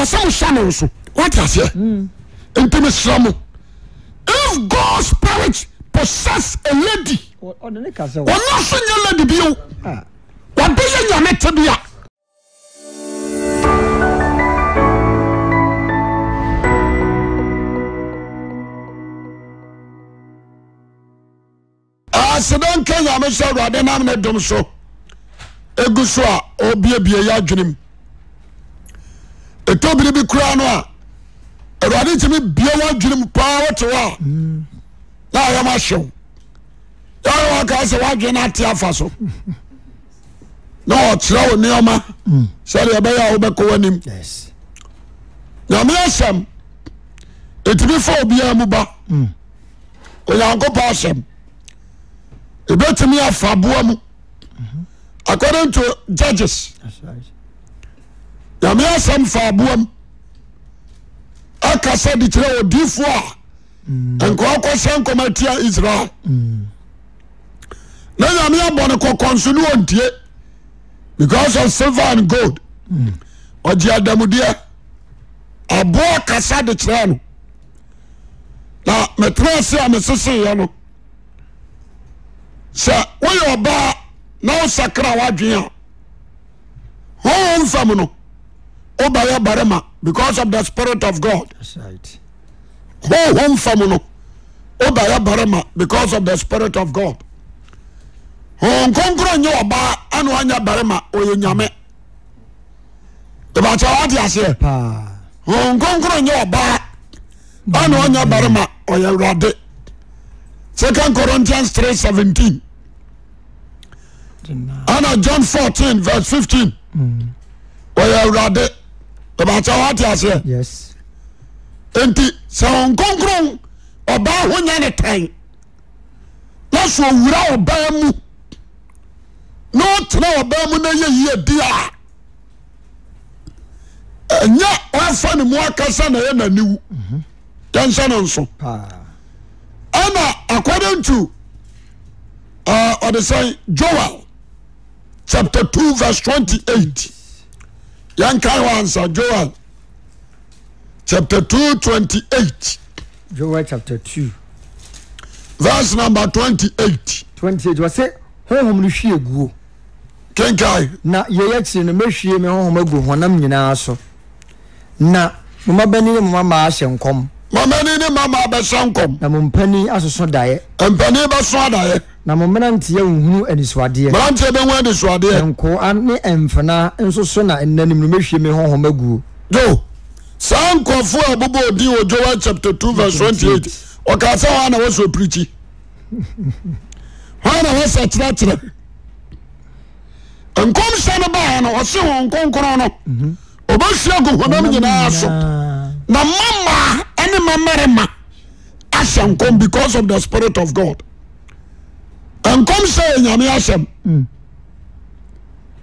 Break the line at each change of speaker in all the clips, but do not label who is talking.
Ɛwɔ sɛ mohyɛ no nso. Wate aseɛ? Mm. Nti mesrɛ mo, if God spirit possess a lady, ɔno nso nyɛ lady bio. Ah. Wabɛyɛ nyame tebea. Aseda nka Nyame sɛ Awurade nam ne dom so egu so a ɔrebiebie yɛ adwene mu. Ɛtɔ biri bi koraa no a Awurade tumi bie w'adwene mu paa wote hɔ a na ayɛ ma ahyew. Yɛayɛ waka sɛ w'adwene no ate afa so na ɔkyerɛ wo nneɛma sɛdeɛ ɛbɛyɛ a wobɛkɔ w'anim. Nyame asɛm ɛtumi fa obiara mu ba. Mm. Onyankopɔn asɛm ɛbɛtumi afa aboa mu according to judges nyame asɛm fa aboa mu ɛkasa de kyerɛ odiifoɔ a mm. nka ɔkɔhyɛ nkɔm atia Israel mm. na nyame abɔ no kɔkɔ nso ne ɔntie because of silver and gold mm. ɔgye adamudeɛ aboa kasa de kyerɛ no na metena ase a meseseeɛ no sɛ woyɛ ɔbaa na wosakra w'adwene a honhom fam no wobɛyɛ barima because of the spirit of God honhom fam no wobɛyɛ barima because of the spirit of God honhom kronkron nyɛ ɔbaa ɛna ɔnyɛ barima ɔyɛ nyame ìbàkyɛ wate aseɛ Honhom Kronkron nyɛ ɔbaa ɛna ɔnyɛ barima ɔyɛ awurade Second Corinthians 3 17 ɛna John 14 verse 15 ɔyɛ awurade ìbàkyɛ wate aseɛ nti sɛ Honhom Kronkron ɔbaa ho nya ne tan na so owura ɔbaa mu na ɔtena ɔbaa mu na yɛ yie di a ɛnyɛ ɔfa ne mu akasa na ɛyɛ n'aniwu yɛnhyɛ no nso ɛna according to ɔde sɛn Joel chapter 2 verse 28 yɛnkan hɔ ansa Joel chapter 2 28
Joel chapter 2
verse number 28
28 wɔsɛ honhom no hwie guo
Kenkan.
Na yei akyiri no, mɛhwie me honhom agu honam nyinaa so, na mo mmabanin ne mo mmammaa ahyɛ nkɔm.
Mmabanin ne mmammaa bɛhyɛ nkɔm.
Na mo mpanin asoso daeɛ.
Mpanin bɛso adaeɛ.
Na mo mmeranteɛ nhunu anisoadeɛ.
Mmeranteɛ bɛhu anisoadeɛ.
Na nkoa ne mfenaa nso so na nna no mu no mɛhwie me honhom aguo.
Yo, saa nkurɔfoɔ a ɛbobɔ odin wɔ Joel chapter 2 verse 28, ɔkaa sɛ hɔ a na wɔsɛ ɔpirikyi, hɔ a na wɔsɛ kyerɛkyerɛ. Nkɔmhyɛ no baeɛ no ɔse Honhom Kronkron no ɔbɛhwie agu honam nyinaa so na mmammaa ne mmamarima ahyɛ nkɔm because of the spirit of God. Nkɔmhyɛ yɛ nyame asɛm.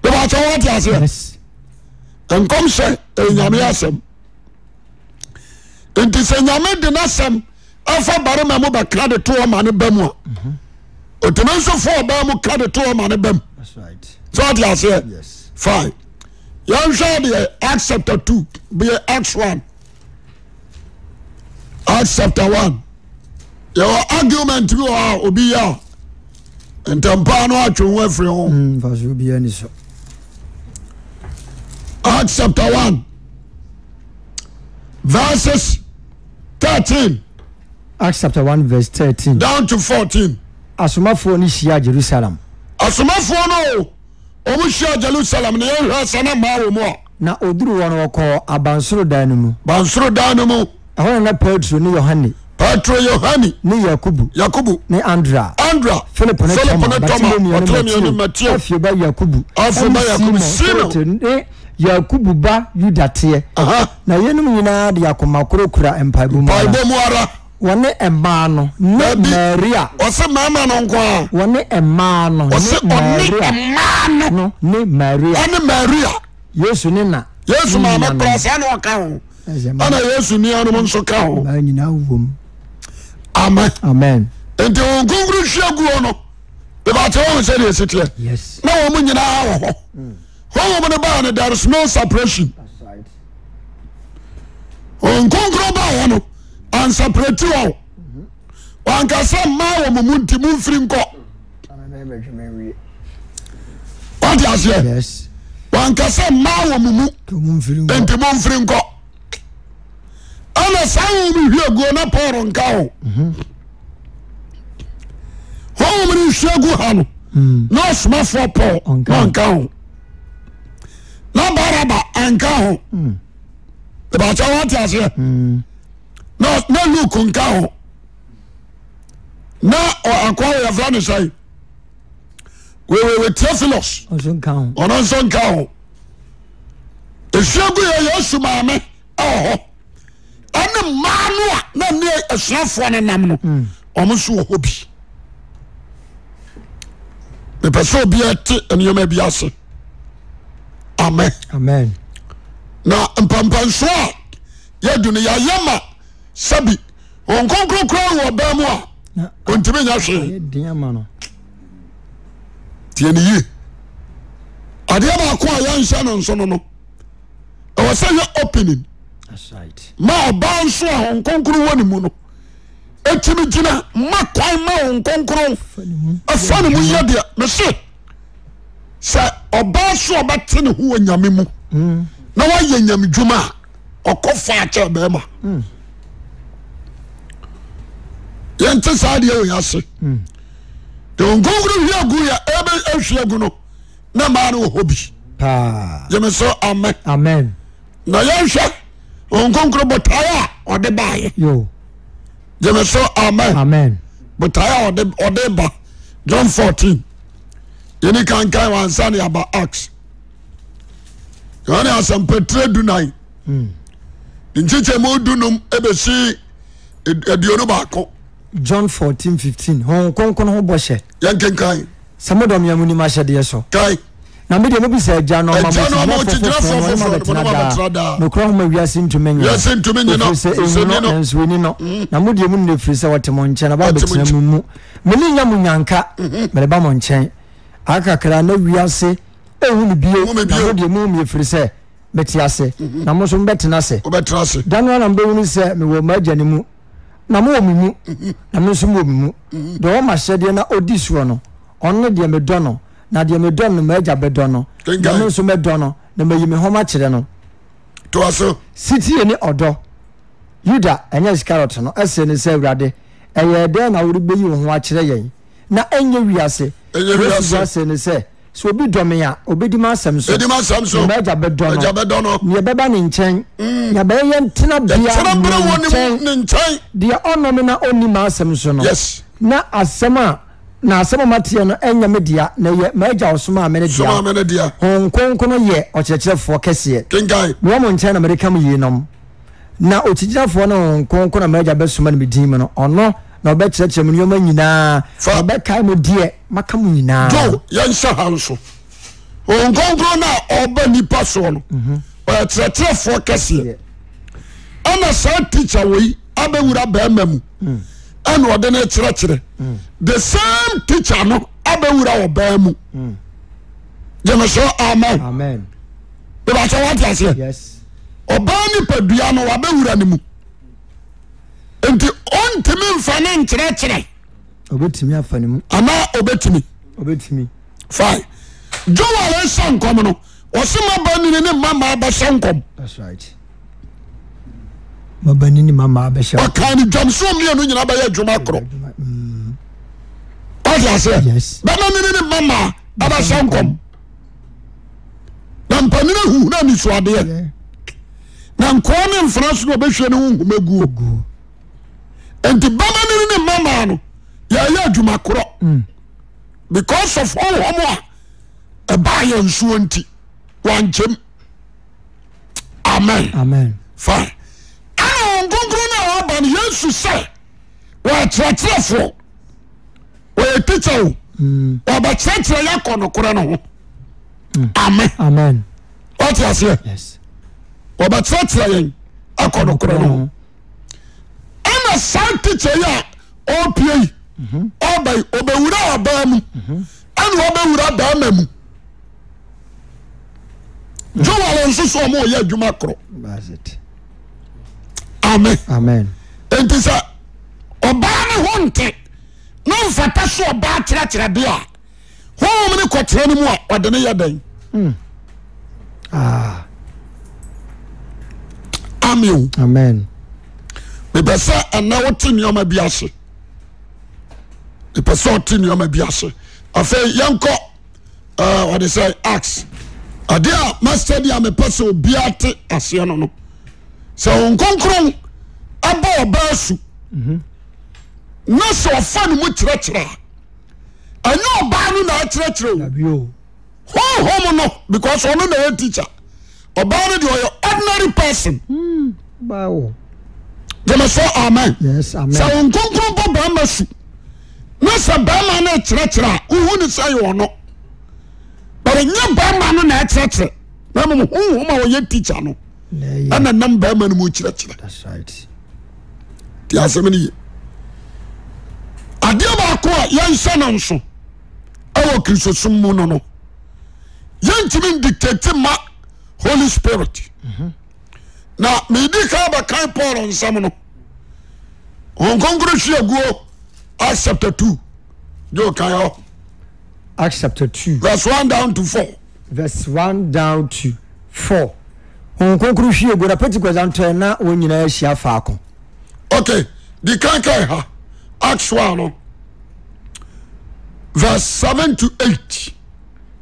Bɛbɛkyɛ wɔte aseɛ. Nkɔmhyɛ yɛ nyame asɛm. Nti sɛ nyame de n'asɛm afa barima mu bɛka de to ɔma no ba mu a ɔtumi nso fa ɔbaa mu ka de to ɔma no ba mu sɛ ɔte aseɛ fine yɛnhwɛ deɛ Acts chapter 2 bɛyɛ Acts 1 Acts chapter 1 yɛwɔ argument bi wɔ hɔ a obi yɛ a ntɛmpaa no atwe ho afiri ho mm, Acts chapter 1 verses 13.
Acts chapter 1 verse 13.
Down to 14.
Asomafoɔ no hyia Jerusalem.
Asomafoɔ no wɔn hyia Jerusalem na yɛn hwɛ sɛ na mmaa wɔ mu a.
Na oduru hɔ no wɔkɔɔ abansoro dan no mu.
Abansoro dan no mu.
Ɛhɔ na na Petro ne Yohane.
Petro, Yohane.
Ne Yakubu.
Yakubu.
Ne Andrea.
Andrea.
Philip ne Toma. Bartolomeo ne Mateo. Alfeo ba Yakubu.
Alfeo ba Yakubu.
Simon. Simon. Ne Yakubu ba Yuda teɛ. Na yeinom nyinaa de akoma koro kura mpaebɔ mu ara.
Mpaebɔ mu ara.
Wɔne mmaa no ne Maria.
Ɔse mmarima no nko ara.
Wɔne mmaa no ne Maria.
Ɔse ɔne mmaa
no ne Maria.
Ɛne Maria.
Yesu ne na.
Yesu maame koraa saa na ɔka ho. Ɛna Yesu nuanom nso ka ho.
Mmaa nyinaa wom.
Amen.
Amen.
Nti wɔn nkonkuru hwie guo no. Ìbàkyɛ wɔn sɛ deɛ esi teɛ.
Yes.
Na wɔn nyinaa wɔ hɔ. Honhom no baa no there is no separation. Honhom Kronkron baeɛ no ansɛprɛti wɔn. Wanka sɛ mmaa wɔ mo mu nti momfiri nkɔ. Wate aseɛ? Wanka sɛ mmaa wɔ mo mu nti momfiri nkɔ. Ɛna saa honhom hwie guo na Paul nka ho. Mhm. Honhom no hwie gu ha no mm. na ɔsomafoɔ Paul na ɔnka ho. Na Baraba anka ho. Mm. Ìbàkyɛ wate aseɛ? Mm. Na na Luke nka ho. Na akoa wɔ yɛfrɛ no sɛn? Wewewe Theophilus. Ɔno nso nka ho. Ehwie gu yɛ Yesu maame ɛwɔ hɔ. Ɛne mmaa no a na ne asuafoɔ no nam no, mm. wɔn nso wɔ hɔ bi. Mepɛ sɛ obiara te nneɛma bi ase. Amen.
Amen.
Na mpampansoɔ a yɛadu no yɛayɛ ma sɛbi wɔn nkonkron koraa wɔ ɔbaa mu a ɔntumi nyɛ hwee. Tie ne yie. Adeɛ baako a yɛnhyɛ no nso no no ɛwɔ sɛ yɛ opening ma ɔbaa nso a wɔn nkonkron wɔ ne mu no ɛtumi gyina ma kwan ma wɔn nkonkron ɛfa ne mu yɛ deɛ mese sɛ ɔbaa so ɔbɛte ne ho wɔ nyame mu mm. na wayɛ nyame dwuma a ɔkɔ fa akyɛ bɛrima mm. yɛnte saa deɛ wɔ yɛase mm. deɛ nkonkron hwie agu yɛ ɛbɛ ahwie agu no na mmaa no wɔ hɔ bi gyeme so amen
amen
na yɛnhwɛ nkonkron botaeɛ a ɔde baeɛ gyeme so amen
amen
botaeɛ a ɔde ɔde ba John 14 yɛni kankan wansa ne aba Acts Yohane asɛmpatire dunan hmm. ne nkyekyɛmu dunum ɛbɛsi 21.
John 14 15 Honhom Kronkron ho bɔhyɛ.
Yɛnkenkan.
Sɛ modɔ me a monni m'ahyɛdeɛ so.
Kae.
Na me deɛ mobisa Agya no ɔma mo okyigyinafoɔ foforɔ no ɔne mo abɛtena daa. Nokorɛ Honhom a wiase ntumi nye no.
Wiase ntumi nye no.
Ɛfiri sɛ ɛnhu no, nanso ɛnni no. Mm. Na mo deɛ monim no ɛfiri sɛ ɔte mo nkyɛn na ɔba abɛtena mo mu. Me ne nnya mo nyanka, mhm. mereba mo nkyɛn. Aka kakra na wiase ɛnhu me bio, na mo deɛ mohu me ɛfiri sɛ mete ase, mhm. na mo nso mobɛtena ase. Da no ara na mobɛhunu sɛ mewɔ m'Agya no mu, na mowɔ me mu, mhm. na me nso mowɔ mo mu. Deɛ ɔwɔ m'ahyɛdeɛ na ɔdi soɔ no, ɔno ne deɛ medɔ no, na deɛ medɔ no no, m'Agya bɛdɔ no, na me nso mɛdɔ no, na mayi me ho makyerɛ no.
Toa so.
Setie ne ɔdɔ. Yuda, ɛnyɛ Iskariot no, see no sɛ, Awurade, ɛyɛɛ dɛn na worebeyi wo ho akyerɛ yɛn, na ɛnyɛ wiase?
Ɛnyɛ wiase.
Yesu bua see no sɛ, Sɛ obi dɔ me a, obedi m'asɛm so,
Bedi m'asɛm so.
na m'Agya bɛdɔ no,
Agya bɛdɔ no.
na yɛbɛba ne nkyɛn, na yɛabɛyɛ yɛn tenabea
Yɛn tenabere wɔ
ne
ne
nkyɛn.
ne nkyɛn.
Deɛ ɔnnɔ me na ɔnni m'asɛm so no,
Yes.
na asɛm a na asɛm a mateɛ no nyɛ me dea, na ɛyɛ m'Agya a ɔsomaa me no dea.
Somaa me no dea.
Honhom Kronkron yɛ ɔkyerɛkyerɛfoɔ kɛseɛ.
Kenkan.
Mewɔ mo nkyɛn na mereka mo yeinom. Na Okyigyinafoɔ no Honhom Kronkron a m'Agya bɛsoma no me din mu no, ɔno na ɔbɛkyerɛkyerɛ mo nneɛma nyinaa, na ɔbɛkae mo deɛ maka mo nyinaa.
Joe, yɛnhyɛ ha nso. Honhom Kronkron no a ɔba nipa soɔ no, mhm. ɔyɛ kyerɛkyerɛfoɔ kɛseɛ. Ɛna saa tikya wei abɛwura bɛrima mu, mm. ɛna ɔde no kyerɛkyerɛ. Mm. The same teacher no abɛwura ɔbaa mu. Mm. Gyeme so amen.
Amen.
Bɛbɛkyɛ wate aseɛ.
Yes.
Ɔbaa nipadua no wabɛwura ne mu nti ɔntumi nfa ne nkyerɛkyerɛ.
Ɔbɛtumi afa ne mu.
Anaa ɔbɛtumi.
Ɔbɛtumi.
Fine. Joel nhyɛ nkɔm no ɔsi ma ba nini ne mma mmaa bɛhyɛ nkɔm.
That's right. Ma ba nini ma mmaa bɛhyɛ.
Ɔkan ne dwam so mmienu nyinaa bɛyɛ adwuma korɔ. Ɔdi aseɛ.
Yes.
Bɛma nini ne mma mmaa ɛbɛhyɛ nkɔm. Na mpanyin ahuhunu anisoadeɛ. Na nkoa ne mfena so na ɔbɛhwie ne ho nhoma guo. Nti bɛma nini ne mma mmaa no yɛyɛ adwuma korɔ. Mm. Because of honhom a ɛbaa yɛn nsuo nti wankyɛm. Amen.
Amen.
Fine. Ɛna wɔn nkonkron no a wɔaba no Yesu sɛ wɔyɛ kyerɛkyerɛfoɔ wɔyɛ tikya o mm. wɔbɛkyerɛkyerɛ yɛ akɔ nokorɛ no ho. Mm. Amen.
Amen.
Wɔte aseɛ.
Yes.
Wɔbɛkyerɛkyerɛ yɛn akɔ nokorɛ no ho. Ɛna saa tikya yi a ɔpie yi mhm. ɔba yi ɔbɛwura ɔbaa mu mhm. ɛna ɔbɛwura bɛrima mu. Joel nso so ɔmo yɛ adwuma korɔ. Amen.
Amen.
Nti sɛ ɔbaa ne ho nte na ɔmfata so ɔbaa kyerɛkyerɛ de a honhom ne kɔtena no mu a ɔde ne yɛ dɛn?
Hmm. Ah.
Amen.
Amen.
Mepɛ sɛ ɛnɛ wote nneɛma bi ase. Mepɛ sɛ ɔte nneɛma bi ase. Afei yɛnkɔ ɔde sɛ Acts. Adeɛ a master bi a mepɛ sɛ obiara te aseɛ no no sɛ wɔn nkonkron abɔ ɔbaa su na sɛ ɔfa ne mu kyerɛkyerɛ a ɛnyɛ ɔbaa no na akyerɛkyerɛ o honhom no because ɔno na ɛyɛ teacher ɔbaa no deɛ ɔyɛ ordinary person.
Hmm,
gyeme so amen.
Sɛ
wɔn nkonkron bɔ bɛrima su na sɛ bɛrima no kyerɛkyerɛ a wohu ne sɛ yɛ ɔno but nyɛ bɛrima no na ɛkyerɛkyerɛ na mmom honhom a ɔyɛ teacher no ɛna nam bɛrima no mu kyerɛkyerɛ ti asɛm no ye adeɛ baako a yɛnhyɛ no nso ɛwɔ kristosom mu no no yɛntumi ndictate ma Holy Spirit mhm. na medi ka bɛkan Paul nsɛm no Honhom Kronkron hwie aguo Acts chapter 2 gye ɔkan hɔ
Acts chapter 2
verse 1 down to 4
verse 1 down to 4 Honhom Kronkron hwie aguo na Pentecost antɔɛ na wɔn nyinaa ahyia faako.
Okay, di kan kan ha Acts 1 no verse 7 to 8.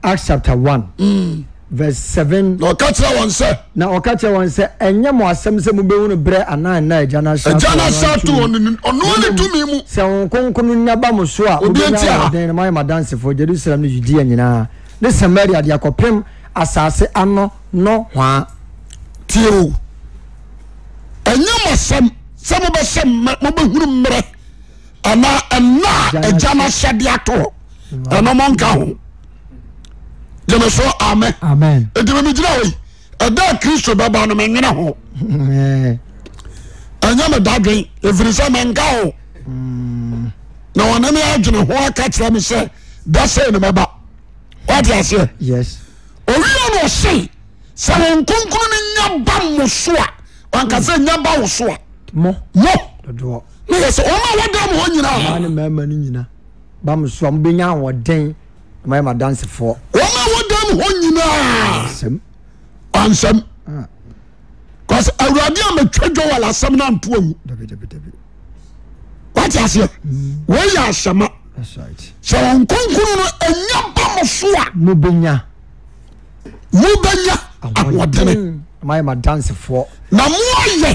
Acts chapter 1 mm. verse 7.
Na ɔka kyerɛ wɔn sɛ.
Na ɔka kyerɛ wɔn sɛ ɛnyɛ mo asɛm sɛ mobɛhunu berɛ anaa nna agya no ahyɛ
ato wɔn ɔno ne tumi mu.
Sɛ wɔn kronkron nya ba mo so a mobɛnya ahoɔden na moayɛ m'adansefoɔ Jerusalem ne Judea nyinaa ne Samaria de akɔpem asase ano nohoa.
Tie o, ɛnyɛ mo asɛm sɛ mobɛhyɛ mobɛhunu mmerɛ anaa ɛna a agya no ahyɛde ato hɔ ɛno mo nka ho gyeme so amen nti memigyina hɔ yi ɛda a kristo bɛba no menwene ho ɛnyɛ me dadwen ɛfiri sɛ menka ho mm. na ɔne me adwene ho aka kyerɛ me sɛ da sɛ ne mɛba wate aseɛ owia no ɔse sɛ wɔn nkonkron no nya ba mo so a wanka sɛ nya ba wo so a
mo
mo ne yɛ sɛ wɔn a wɔda mo hɔ nyinaa
mmaa ne mmarima no nyina ba mo so a mobɛnya ahoɔden na moayɛ m'adansefoɔ
wɔn a wɔda mo hɔ nyinaa
ansɛm
ansɛm
ah.
kɔsɛ awurade a matwa Joel asɛm no anto awu wate aseɛ mm. wei yɛ asɛma sɛ wɔn nkonkron no anya ba mo so a
mobɛnya
mobɛnya ahoɔdene
moayɛ m'adansefoɔ
na moayɛ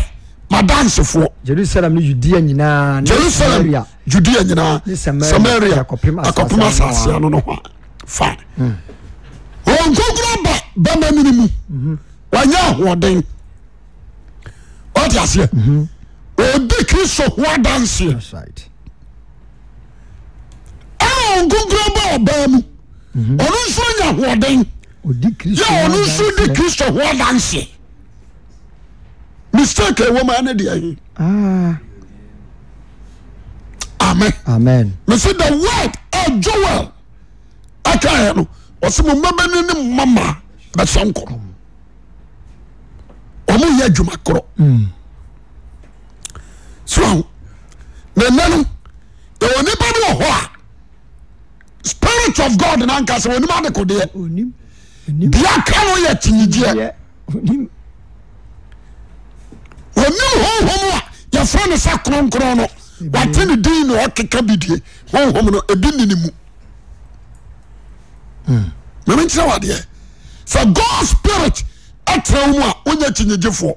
m'adansefoɔ
Jerusalem ne Judea nyinaa ne
Jerusalem
Samaria
Judea nyinaa
ne Samaria
Samaria
akɔpem
akɔpem asase ano no hɔ fine hmm. wɔn nkonkron ba bɛma no mu mhm. wɔnyɛ ahoɔden wɔte aseɛ mhm. ɔdi Kristo ho adanseɛ ɛna wɔn nkonkron ba ɔbaa mu mhm. ɔno nso nya ahoɔden yɛ ɔno nso di kristo ho adanseɛ mistake ɛwɔ mu ɛne deɛ he
ah.
amen
amen
mesi the word a Joel akaeɛ no ɔsɛ mo mmabani ne mmama bɛhyɛ nkɔm wɔn yɛ adwuma korɔ
mm.
so na ɛnɛ no yɛwɔ nipa bi wɔ hɔ a spirit of God nankasa onim adekodeɛ deɛ aka no yɛ kyinigyeɛ onim honhom a yɛfrɛ no sɛ kronkron no wate ne din na ɔkeka bi die honhom no ebi nni ne mu mame nkyerɛ wadeɛ sɛ God spirit ɛtena wo mu a wonyɛ kyinyigyefoɔ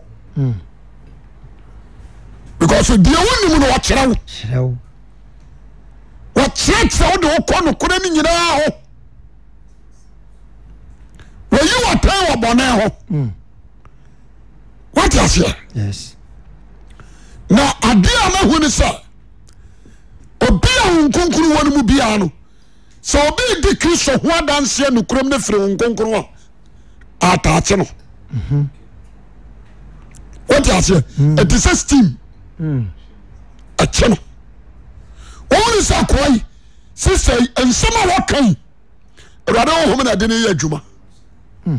because deɛ wonim no ɔkyerɛ wo wɔkyerɛkyerɛ wo de wokɔ nokorɛ no nyinaa ho wɔyi wɔtɛn wɔ bɔne ho hmm. wate aseɛ na adeɛ a mahu ne sɛ obi a wo nkonkron wɔ no mu biara no sɛ obi di kristo ho adanseɛ nokorɛm no firi wo nkonkron a ataakye no mhm. wate aseɛ hmm. ɛte sɛ steam hmm. ɛkye no wɔn sɛ akoa yi sista yi nsɛm a wɔka yi awurade honhom na ɛde ne yɛ adwuma hmm.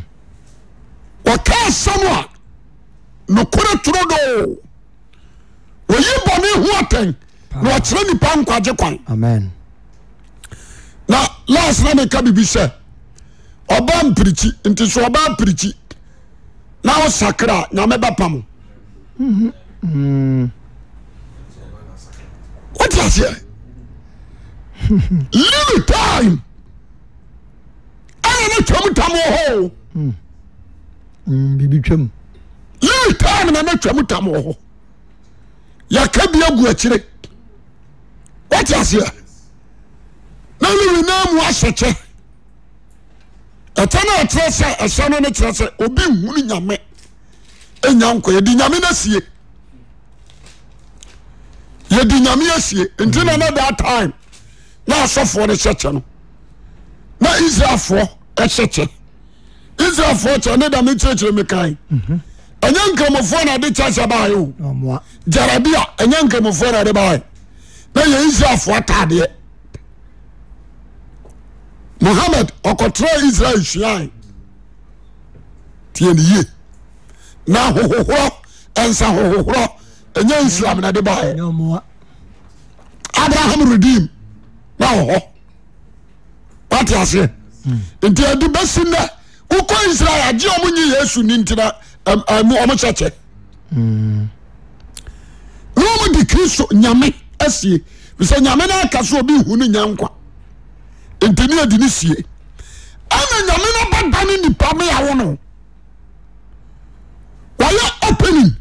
wɔka asɛm a nokorɛ turodoo. Oyi bɔne ho atɛn na ɔkyerɛ nipa nkwagye kwan.
Amen.
Na last na meka biribi sɛ ɔbaa mpirikyi nti sɛ ɔbaa pirikyi na ɔsakra nyame bɛpa mo. Wote aseɛ? Limit time ɛna ne twam tam wɔ hɔ o.
Biribi twam.
Limit time na ne twam tam wɔ hɔ. Yɛka bi agu akyire. Wote aseɛ? Na ne nyinaa mu ahyɛ kyɛ. Ɛkyɛ no ɛkyerɛ sɛ ɛhyɛ no no kyerɛ sɛ obi nhunu nyame nya nkwa. Yɛde nyame no asie. Yɛde nyame asie. Nti na na that time na asɔfoɔ no hyɛ kyɛ no. Na Israelfoɔ hyɛ kyɛ. Israelfoɔ kyɛ ne da me kyerɛkyerɛ me kan. Ɛnyɛ nkramofoɔ na ɛde kyɛ hyɛ baayɛ o. Jarabia ɛnyɛ nkramofoɔ na ɛde baayɛ. Na yɛ Israelfoɔ ataadeɛ. Muhammad ɔkɔtena Israel suae. Tie ne yie. Na ahohohorɔ nsa hohohorɔ ɛnyɛ Islam na ɛde baayɛ. Abraham redeem na wɔ hɔ. Wate aseɛ? Hmm. Nti ɛde bɛsi nnɛ wokɔ Israel agye ɔmo nye Yesu ni nti na ɛmu ɔmo hyɛ kyɛ. Hmm. Na ɔmo de Kristo nyame asie. Sɛ nyame no aka so obi hu no nya nkwa. Nti ne yɛde ne sie. Ɛna nyame no bɛda ne nipa me awo no. Wɔyɛ opening.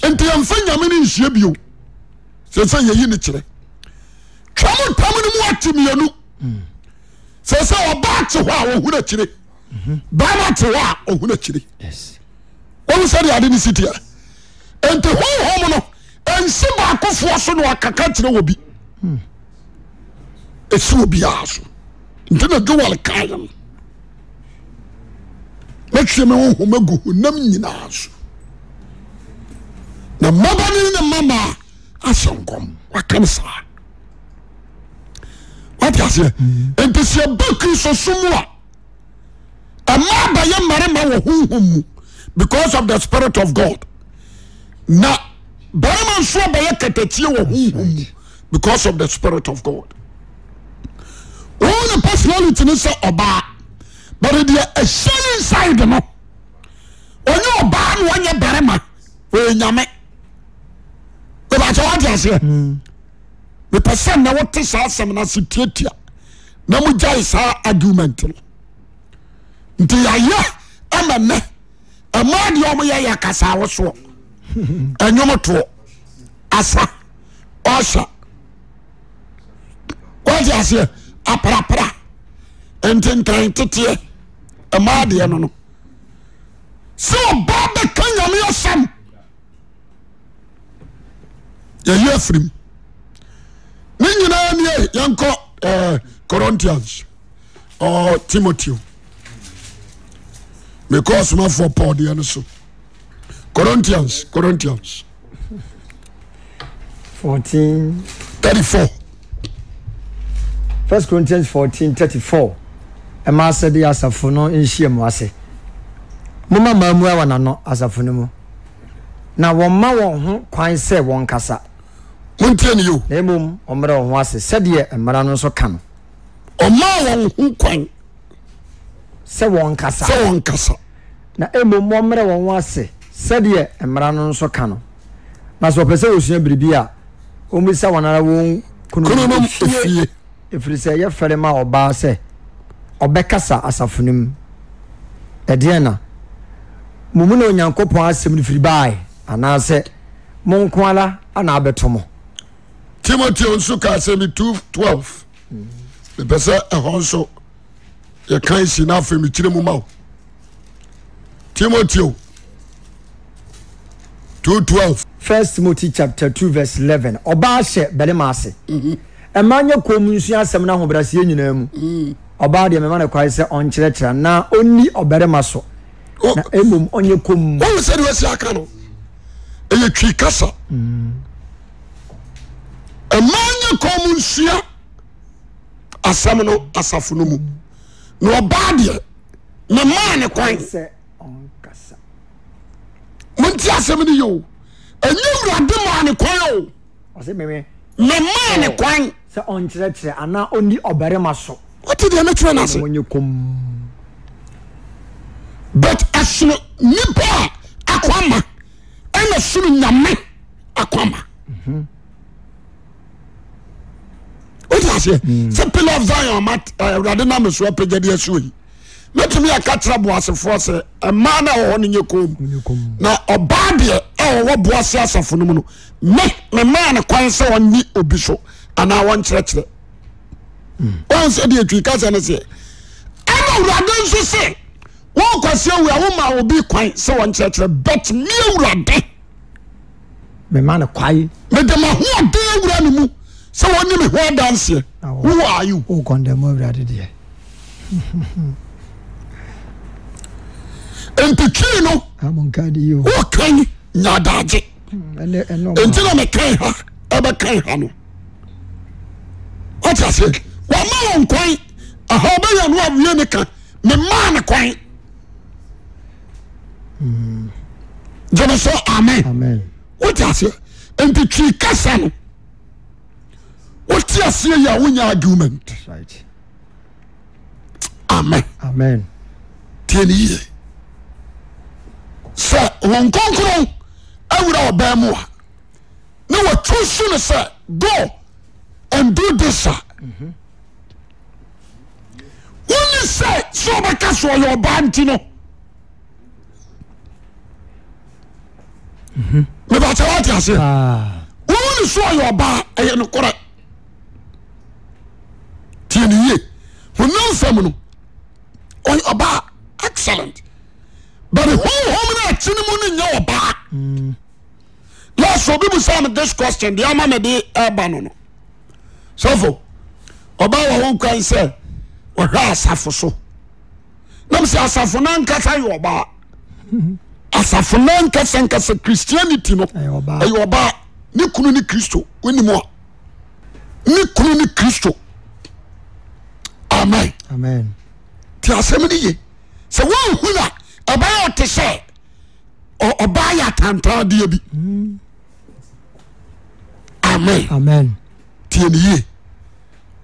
Nti yɛmfa nyame no nsie bio. Sɛ sɛ yɛyi ne kyerɛ. Twam ntam no mu ate mmienu. Sɛ sɛ ɔbaa te hɔ a ɔhunu akyire. Bɛrima te hɔ a ɔhunu akyire. Wɔn sɛ deɛ ade ne si teɛ. Nti honhom no nsi baakofoɔ so na wakaka kyerɛ wɔ bi. Ɛsi obiara so. Nti na Joel kaeɛ no. Mɛtwe me honhom agu honam nyinaa so. Na mmabani ne mmammaa ahyɛ nkɔm. Waka no saa. Wate aseɛ? Nti sɛ yɛba Kristo so mu a, ɛma bɛyɛ mmarima wɔ honhom mu because of the spirit of God. Na barima nso bɛyɛ katakyie wɔ honhom mu because of the spirit of God. Wɔn ne personality ne sɛ ɔbaa, but deɛ ɛhyɛ inside no, ɔnyɛ ɔbaa na ɔnyɛ barima, ɔyɛ nyame. Ìbàkyɛ wate aseɛ? Mepɛ sɛ nnɛ wote saa asɛm no ase tiatia na mogyae saa argument no. Nti yɛayɛ ama nnɛ ɛmaa deɛ ɔmo yɛ yɛ kasa awosoɔ, ɛnwomtoɔ, asa, ɔhyɛ wate aseɛ aprapra ntentan teteɛ ɛmaa deɛ no no sɛ ɔbaa bɛka nyame asɛm yɛyi afirim ne nyinaa nie yɛnkɔ eh, Corinthians or Timoteo mekɔ ɔsomafoɔ Paul deɛ no so Corinthians Corinthians
14
34
First Corinthians 14 34 Ɛma asɛde asafo no nhyiam ase. Momma mmaa mmua wɔn ano asafo no mu, na wɔmma wɔn ho kwan sɛ wɔnkasa.
Montie ne yio.
Na mmom wɔmmrɛ wɔn ho ase sɛdeɛ mmara no nso ka no.
Ɔmaa wɔn ho kwan.
Sɛ wɔnkasa.
Sɛ wɔnkasa.
Na mmom wɔmmrɛ wɔn ho ase sɛdeɛ mmara no nso ka no. Na sɛ wɔpɛ sɛ wɔsua biribi a, wɔmmisa wɔn ara wɔn kununom efie, ɛfiri sɛ ɛyɛ fɛre ma ɔbaa sɛ ɔbɛkasa asafo no mu. Ɛdeɛn na? Mo mu na Onyankopɔn asɛm no firi baae, anaasɛ mo nko ara na abɛto mo?
Timoteo nso kaa sɛ me 2:12 mepɛ sɛ ɛhɔ nso yɛkan si na afei mekyerɛ mu ma wo Timoteo 2:12
First Timothy chapter 2 verse 11 Ɔbaa hyɛ barima ase. Mmaa nyɛ komm nsua asɛm no ahobrɛaseɛ nyinaa mu. Ɔbaa deɛ mema no kwan sɛ ɔnkyerɛkyerɛ anaa ɔnni ɔbarima so, na mmom ɔnyɛ komm.
Wohu sɛdeɛ wasi aka no? Ɛyɛ Twi kasa. Mmaa nyɛ komm nsua asɛm no asafo no mu, na ɔbaa deɛ memaa ne kwan.
Sɛ ɔnkasa.
Monti asɛm no yɛ o. Ɛnyɛ Awurade maa ne kwan o.
Ɔse meme.
Memaa ne kwan.
Sɛ ɔnkyerɛkyerɛ anaa ɔnni ɔbarima so.
Wote deɛ mekyerɛ no ase?
Monyɛ komm.
But ɛsono nipa a akwama ɛna sono nyame akwama. Wote aseɛ? Sɛ Pillar of Zion ma Awurade nam so apagya de asi oyi. Mɛtumi aka kyerɛ boasefoɔ sɛ mmaa no a wɔwɔ hɔ no nyɛ komm. Na ɔbaa deɛ a ɔwɔ boase asafo no mu no me memaa no kwan sɛ ɔnye obi so anaa wɔnkyerɛkyerɛ. Wɔn sɛ deɛ twi kasa no seɛ. Ɛna Awurade nso se wɔn kwasi awu a woma obi kwan sɛ wɔnkyerɛkyerɛ but me Awurade.
Mema no kwae.
Mede m'ahoɔden awura ne mu sɛ wɔnni me ho adanseɛ. Who are you?
Wo kɔndɛm Awurade deɛ.
Nti twii no wokan nya adagye. Nti na mekan ha ɛbɛkan ha no. Wate aseɛ? Wama wɔn kwan aha ɔbɛyɛ no awie ne ka memaa ne kwan. Gyeme so amen. Wote aseɛ? Nti twi kasa no wote aseɛ yi a wonya argument. Amen.
Amen.
Tie ne yie. Sɛ wɔn nkonkron awura ɔbaa mu a na wɔtu su no sɛ go and do this a. Mm -hmm. Wonni sɛ sɛ ɔbɛka so ɔyɛ ɔbaa nti no. Mebakyɛ wate aseɛ. Wohu ne so ɔyɛ ɔbaa ɛyɛ nokorɛ. Tie ne yie. Honam fam no ɔyɛ ɔbaa excellent. But honhom no akyi no mu no nyɛ ɔbaa. Last obi busaa me this question deɛ ama me de ɛba no no. Sɔfo ɔbaa wɔ ho kwan sɛ ɔhwɛ asafo so. Nam sɛ asafo no ankasa yɛ ɔbaa. Asafo no ankasa ankasa Christianity no ɛyɛ ɔbaa. Ne kunu ne Kristo wonim a. Ne kunu ne Kristo. Amen.
Amen.
Ti asɛm no ye. Sɛ wɔnhu na ɛbɛyɛ ɔte sɛ ɔbaa yɛ atantaadeɛ bi. Mm. Amen.
Amen.
Tie ne yie.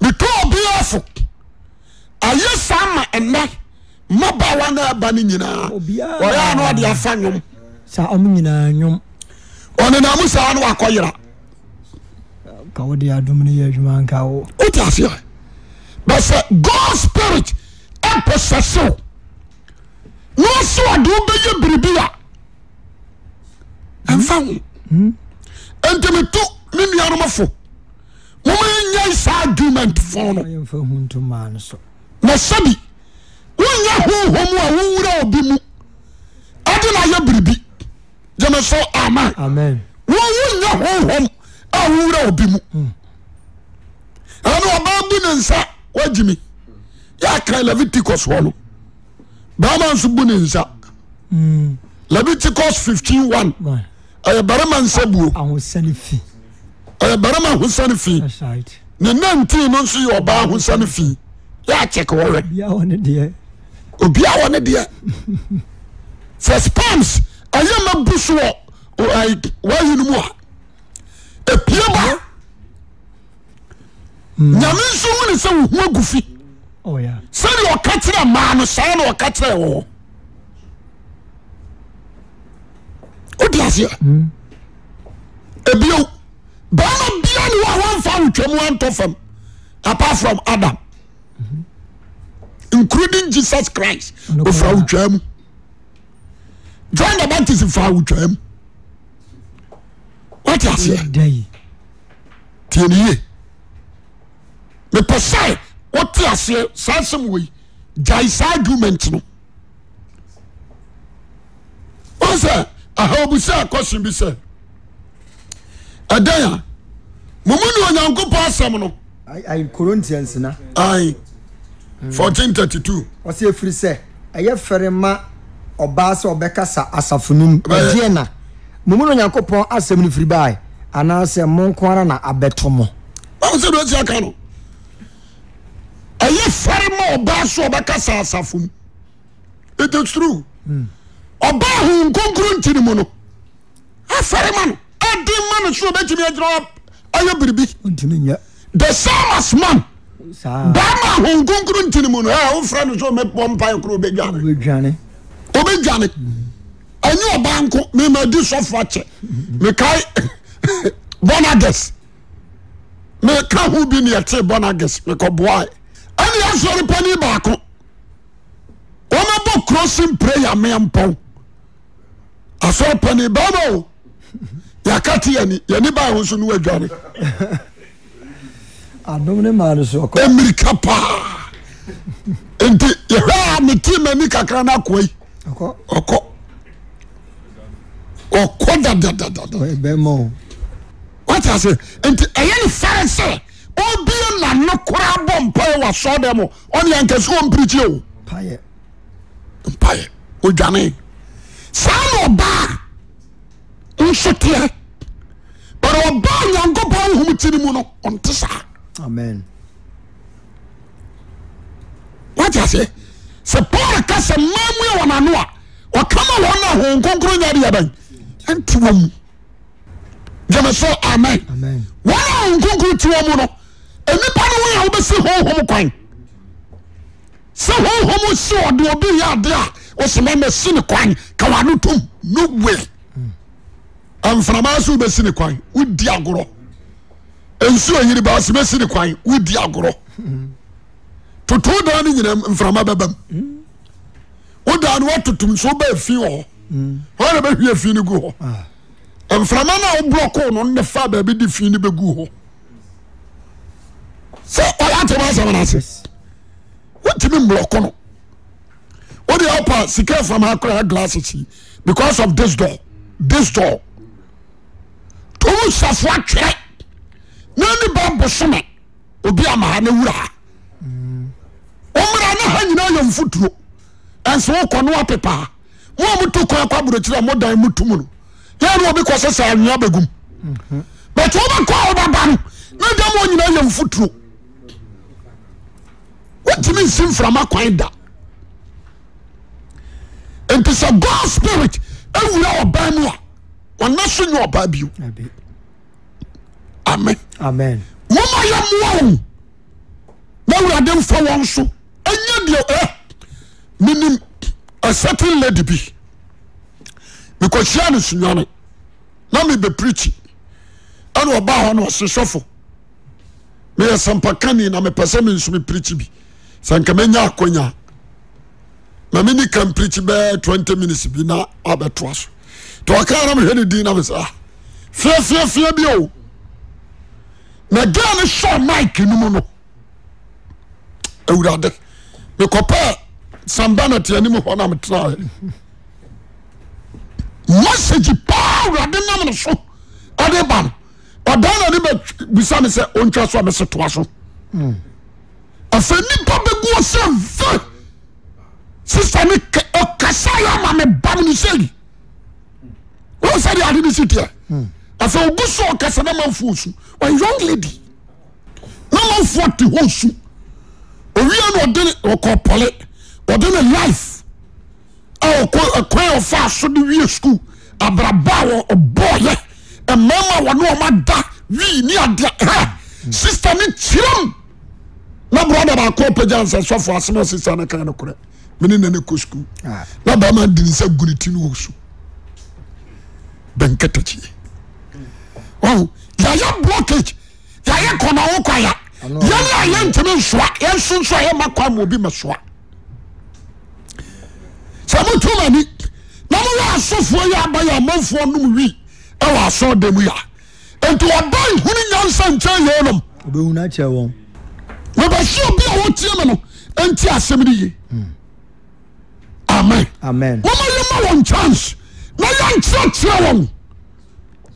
Metɔ obiara fo. Ayɛ saa ma ɛnɛ mmabaawa na ɛba no nyinaa. Ɔyɛ ano ɔde afa nnwom.
Saa ɔmo nyinaa nnwom.
Ɔnenam mu saa na wakɔ yera.
Ka wo de adum no yɛ adwuma nka wo.
Wote aseɛ? But sɛ God spirit ɛpossess wo na ɔsɛ ɔde wobɛyɛ biribi a ɛmfa ho. Nti meto me nuanom fo moma yɛnyɛ saa argument fo no. Na sɛbi wonyɛ honhom a wowura obi mu ɛde na ayɛ biribi gyeme so amen. Wo wonyɛ honhom a wowura obi mu ɛne ɔbaa bu ne nsa wagyimi yɛaka Leviticus hɔ no bɛrima nso bu ne nsa Leviticus 15:1 ɛyɛ barima nsa buo ɛyɛ barima ahosane fi ne 19 no nso yɛ ɔbaa ahosane fi yɛ akyɛke wɔhwɛ obia wɔ ne deɛ sɛ sperms ɛyɛ ma bu so wɔ wayi no mu a epie ba nyame nso hu ne sɛ wo ho agu fi
oh,
sɛdeɛ ɔka kyerɛ mmaa no saa na ɔka kyerɛ wɔ wode aseɛ hmm. ebio bɛrima bia ne wɔ a wamfa awotwa mu antɔ fam apart from Adam mm-hmm. including Jesus Christ ofa awotwa mu John the Baptist fa awotwa mu wate aseɛ tie ne yie mepɛ sɛ wote aseɛ saa asɛm wei gyae saa argument no wọ́n sɛ aha obi sɛ question bi sɛ ɛdɛn a mo mu ni Onyankopɔn asɛm no.
Ayi Corinthians na.
Ayi 1432.
Ɔsɛ efiri sɛ ɛyɛ fɛre ma ɔbaa sɛ ɔbɛkasa asafo no mu. Ɛdeɛ na mo mu na Onyankopɔn asɛm no firi bae anaasɛ mo nko ara na abɛto mo.
Wɔn sɛ deɛ ɔsi aka no ɛyɛ fɛre ma ɔbaa sɛ ɔbɛkasa asafo mu. It is true. Ɔbaa ho nkonkoro nti ne mu no afɛre ma no ɛden ma no so ɔbɛtumi agyina. ayɛ biribi.
Ntumi nyɛ.
The same as man.
Saa.
Bɛrima a Honhom Kronkron nti ne mu no, ɛ wofrɛ no sɛ ɔmɛbɔ mpaeɛ koro ɔbɛdwane.
Ɔbɛdwane.
Ɔbɛdwane. Ɛnyɛ ɔbaa nko, mema di sɔfo akyɛ. Mekae Bonages. Meka ho bi ne ɛtee Bonages, mekɔboae. Ɛne asɔre panin baako. Wɔmɛbɔ crossing prayer meampɔn. Asɔre panin bɛrima o. Yɛaka te yɛni, yɛni baa ho nso ne wadwane.
Adom ne maa no so ɔkɔ.
Mmirika paa. Nti yɛhwɛ a metee m'ani kakra no akoa yi.
Ɔkɔ.
Ɔkɔ. Ɔkɔ dadadadada.
Ɔyɛ bɛrima o.
Wate ase? Nti ɛyɛ ne fɛre sɛ obie n'ano koraa bɔ mpaeɛ wɔ asɔre dɛm o. Ɔne ankasa ɔmpirikyi o.
Mpaeɛ.
Mpaeɛ. Odwane. Saa na ɔbaa nso teɛ. But ɔbaa Nyankopɔn honhom ti no mu no, ɔnte saa.
Amen.
Wate aseɛ? Sɛ Paul ka sɛ mmaa mu yɛ wɔn ano a, ɔka ma wɔn a Honhom Kronkron nyɛ adeɛ bɛn ɛnte wɔn mu. Gyeme so amen.
Amen.
Wɔn a Honhom Kronkron te wɔn mu no, nnipa no wɔn a wobɛsi honhom kwan. Sɛ honhom si ɔde obi yɛ ade a, wɔsɛ mɛmɛ si ne kwan ka wɔn ano tom no way. Mframa nso wobɛsi ne kwan wodi agorɔ. Nsuo yiri ba ɔsɛ bɛsi ne kwan wodi agorɔ. Toto dan no nyinaa mframa bɛba mu. Wo dan no watotom nso wobɛ fi wɔ hɔ. Wɔn na bɛhwie fi no gu hɔ. Mframa no a woblɔkoo no ne fa baabi de fi no bɛgu hɔ. Sɛ ɔyɛ atɛm asɛm no ase. Wontumi mblɔko no. Wode ɔpa sika mframa akora glasses yi because of this door. This door. Tomu safo atwerɛ na ne ba bosome obi ama ha na wura ha. Wɔmmra na ha nyinaa yɛ mfuturo. Ɛnso wokɔ no apepa ha. Mo a motu kwan kɔ aburokyerɛ a mo dan mo tu mu no. Yɛn na obi kɔ sɛ sɛ anwea bɛgum. But wobɛkɔ a wobɛba no na dɛm hɔ nyinaa yɛ mfuturo. Wontumi nsi mframa kwan da. Nti sɛ God spirit awura ɔbaa mu a ɔna so nyɛ ɔbaa bio. Amen.
Amen.
Moma yɛ mmoa wɔn na awurade mfa wɔn so ɛnyɛ deɛ ɛ menim a certain lady bi mekɔhyia no sunyane na mebɛ preachi ɛna ɔbaa hɔ na ɔse sɔfo meyɛ sɛmpakani na mepɛ sɛ me nso me preachi bi sɛ nka menya akwanya na meni kan preachi bɛɛ 20 minutes bi na abɛtoa so nti ɔkaa na mehwɛ ne din na mesɛ ah fiafiafia bi o na girl no sɔɔ mic no mu no awurade mekɔpɛɛ Sam Bennett anim hɔ na metenaeɛ message paa awurade nam no so ɛde ba no ɔdan na ne bɛbisa me sɛ ɔntwa so a mese toa so afei nipa bɛgu ɔsɛ ve sista ne ɔkasa yɛ ama me bam no sɛi wọ́n sɛ de ade ne si teɛ afei ogu so ɔkasa na manfoɔ su ɔyɛ young lady na manfoɔ te hɔ su owia na ɔde ne ɔkɔ pɔle ɔde ne life a ɔkɔ ɛkwan a ɔfa so de wie school abrabɔ a ɔbɔɔyɛ mmarima a wɔne wɔn ada wii ne adeɛ ha sista ne kyerɛm na brɔda baako ɔpɛgya nsɛ sɔfo asɛm a sista no kan no korɛ mene na ne kɔ sukuu ah. na bɛrima di ne nsa gu ne ti no wɔ su bɛnkɛtɛkyi ɔn yɛayɛ blockage yɛayɛ kɔnɔwo kwaya yɛn a yɛntumi nsoa yɛn nso nso a yɛma kwan ma obi mɛsoa sɛ motu m'ani na moyɛ asɔfoɔ yi aba yɛ amanfoɔ nom wi ɛwɔ asɔre dɛm yi a nti ɔba nhunu nyansa nkyɛn yeinom
ɔbɛhunu akyerɛ wɔn
mebɛsɛ obi a wɔtie me no nti asɛm no ye hmm. amen
amen
mama yɛma wɔn chance na yɛnkyerɛkyerɛ wɔn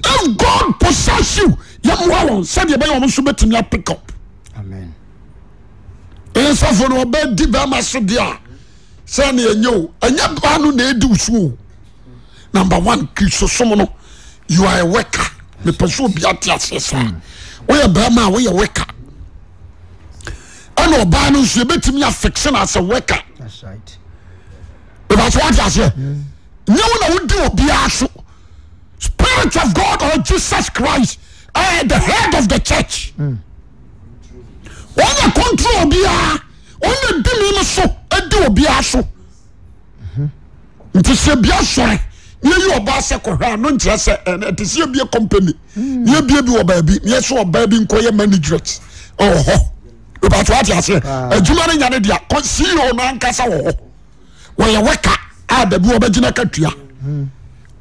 if God possess you yɛmmoa wɔn sɛdeɛ ɛbɛyɛ wɔn nso bɛtumi apick up
amen
ɛyɛ sɔfo no ɔbɛdi bɛrima so deɛ a sɛ ne ɛnyɛ o ɛnyɛ baa no na ɛdi wo so o number one kristosom no you are a worker mepɛ sɛ obi ate aseɛ saa hmm. woyɛ bɛrima a woyɛ worker ɛna ɔbaa no nso yɛbɛtumi afixe no as a worker bɛbɛ sɛ woate aseɛ hmm. nyɛ wo na wodi obiara so spirit of God or Jesus Christ. uh, the head of the church. Wɔn na control obiara, wɔn na di mi no so, di obiara so. Nti sɛ bia sɔre na yɛyi ɔbaa sɛ kɔhwɛ a no nkyerɛ sɛ ɛnɛ ɛte sɛ yɛbie company na yɛbie bi wɔ baabi na yɛsɛ ɔbaa bi nkɔyɛ management ɛwɔ hɔ. Ìbàtò ate aseɛ adwuma no nya ne dea CEO no ankasa wɔ hɔ. Wɔyɛ worker a dabi wɔbɛgyina katua.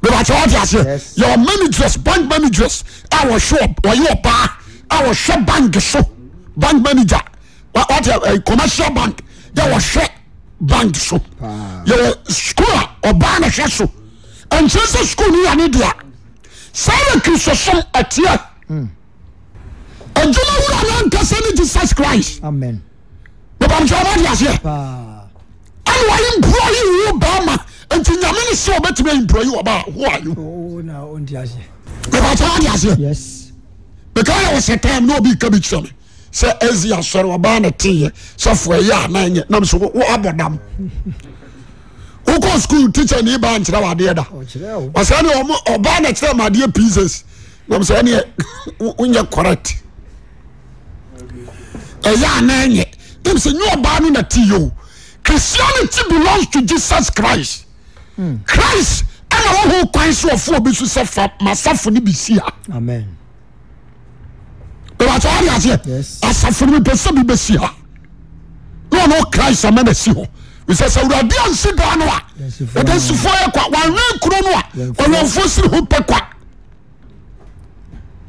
Ìbàtò ate aseɛ yɛwɔ managers bank managers a wɔhwɛ wɔyɛ ɔbaa a wɔhwɛ bank so bank manager wɔte eh, commercial bank yɛ wɔhwɛ bank so yɛwɔ school a ɔbaa na hwɛ so nkyerɛ sɛ school no yɛ ne dea saa na kristosom ɛteɛ. Hmm. Adwuma wura no ankasa ne Jesus Christ.
Amen.
Bàbá mi sọ ọmọ adi aseɛ. Ɛna wayɛ employee wo bɛrima nti nyame ne sɛ ɔbɛtumi employee ɔbaa who are you?
Oh, na ɔnti aseɛ.
Bàbá sọ ɔdi aseɛ.
Yes.
Bɛka yɛ wɔ sɛ time na obi ka bi kyerɛ mi sɛ ɛzi asɔre ɔbaa na te yɛ sɔfo ɛyɛ a na ɛnyɛ nam so wo abɔ dam. Wokɔ school teacher ni ba nkyerɛ wɔ adeɛ da. Ɔsɛ ne ɔbaa na kyerɛ ma adeɛ pieces. Nam sɛ ɛneɛ wonyɛ correct. Ɛyɛ a na ɛnyɛ. Nam sɛ nyɛ ɔbaa no na te yɛ o. Christianity belongs to Jesus Christ. Hmm. Christ ɛna wɔ ho kwan so ɔfo obi so sɛ fa masafo no bi si ha.
Amen.
Bɛbɛkyɛ wade aseɛ. Asafo no mepɛ sɛ bi bɛsi ha. Na ɔno Christ ama na si hɔ. Sɛ sɛ awurade ansi dan no a, ɛdansifoɔ yɛ kwa. Wanwɛn kuro no a, ɔwɛnfoɔ siri ho pɛ kwa.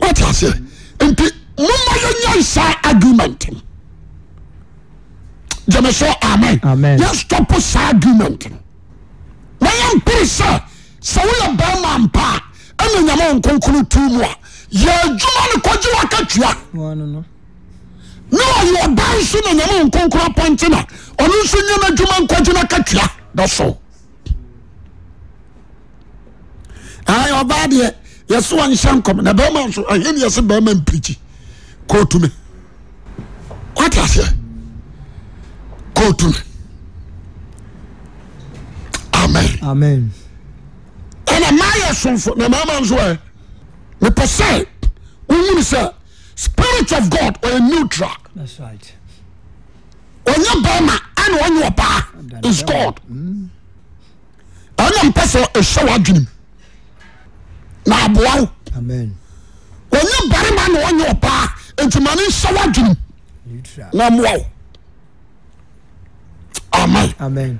Wate aseɛ? Nti momma yɛnya saa argument no. Gyeme so amen.
Amen.
Yɛn stop saa argument no. Na yɛmpere sɛ sɛ woyɛ bɛrima ampa a ɛna nyame wo nkonkron tu mu a yɛ adwuma no kɔgye wakatua. Na ɔyɛ ɔbaa nso na nyame wo nkonkron apɔnkye na ɔno nso nyɛ n'adwuma nkɔgye n'akatua. That's all. Ayi ɔbaa deɛ yɛsɛ wɔnhyɛ nkɔm na bɛrima nso ɛhe ne yɛsɛ bɛrima mpirikyi kóotu mi wate aseɛ kóotu mi amen
amen
ɛna mmaa yɛ somfo na mmarima nso ɛ mepɛ sɛ wohunu sɛ spirit of God ɔyɛ neutral
that's right
ɔnyɛ bɛrima ɛna ɔnyɛ ɔbaa is God.
Mm.
Ɛna mpɛ sɛ ɛhyɛ w'adwenem na aboa wo. Ɔnyɛ barima na ɔnyɛ ɔbaa nti ma ne nhyɛ w'adwenem na mmoa wo. Amen.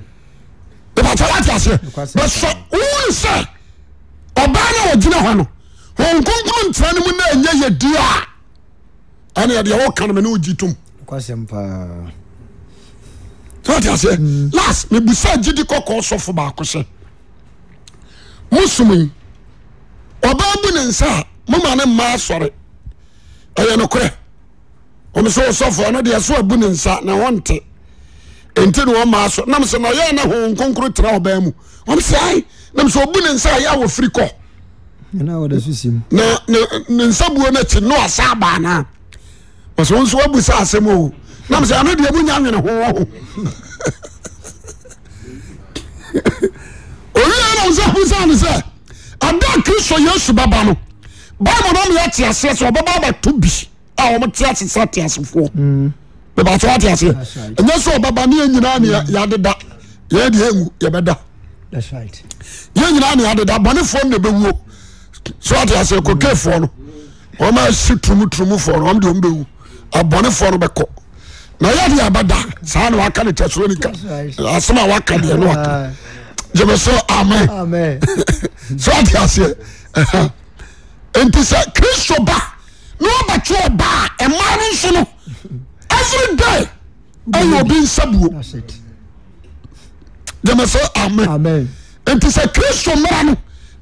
Ìbàtà wá ti aseɛ. Bɛsɛ wúni sɛ ɔbaa na ɔgyina hɔ no Honhom Kronkron ntena ne mu na ɛnyɛ yɛ di a ɛne ɛdeɛ wɔka no me ne wogye tom.
Nokwasɛm paa.
Sɛ ɔte aseɛ mm. last mebusa gyidi kɔkɔɔ sɔfo baako sɛ mosom yi ɔbaa bu ne nsa a moma ne mma asɔre ɛyɛ nokorɛ wɔn sɛ ɔsɔfo ɔno deɛ so abu ne nsa na ɛhɔ nte nti na wɔn maa so nam sɛ na ɔyɛ na ho nkonkoro tena ɔbaa mu wɔn sɛ ayi nam sɛ ɔbu ne nsa a yɛ a wɔfiri kɔ
na
ne nsa buo no akyi no asa abaa naa ɔsɛ wo nso wabu sɛ asɛm o nam sɛ ɛno deɛ munya nwene ho wɔ ho owie nam sɛ ho sɛ ne sɛ ada kristo yesu bɛba no bible no meyɛ te aseɛ sɛ ɔbɛba abɛto bi a wɔn te ase sɛ te asefoɔ mm. bɛba so ate aseɛ ɛnyɛ sɛ ɔbɛba ne yɛn nyinaa ne yɛadeda yɛn deɛ ɛnwu yɛbɛda yɛn nyinaa ne yɛadeda bɔnefoɔ no na ɛbɛwuo so ate aseɛ kokefoɔ no wɔn a si turumuturumufoɔ no wɔn deɛ wɔn bɛwu abɔnefoɔ no bɛkɔ na yɛ deɛ abɛda saa na waka ne Tesalonika asɛm a waka deɛ no waka gyeme so amen so ate aseɛ nti sɛ Kristo ba na ɔbɛtwe ɔba a ɛmaa no nso no every day ɛyɛ obi nsabuo gyeme so amen nti sɛ Kristo mmara no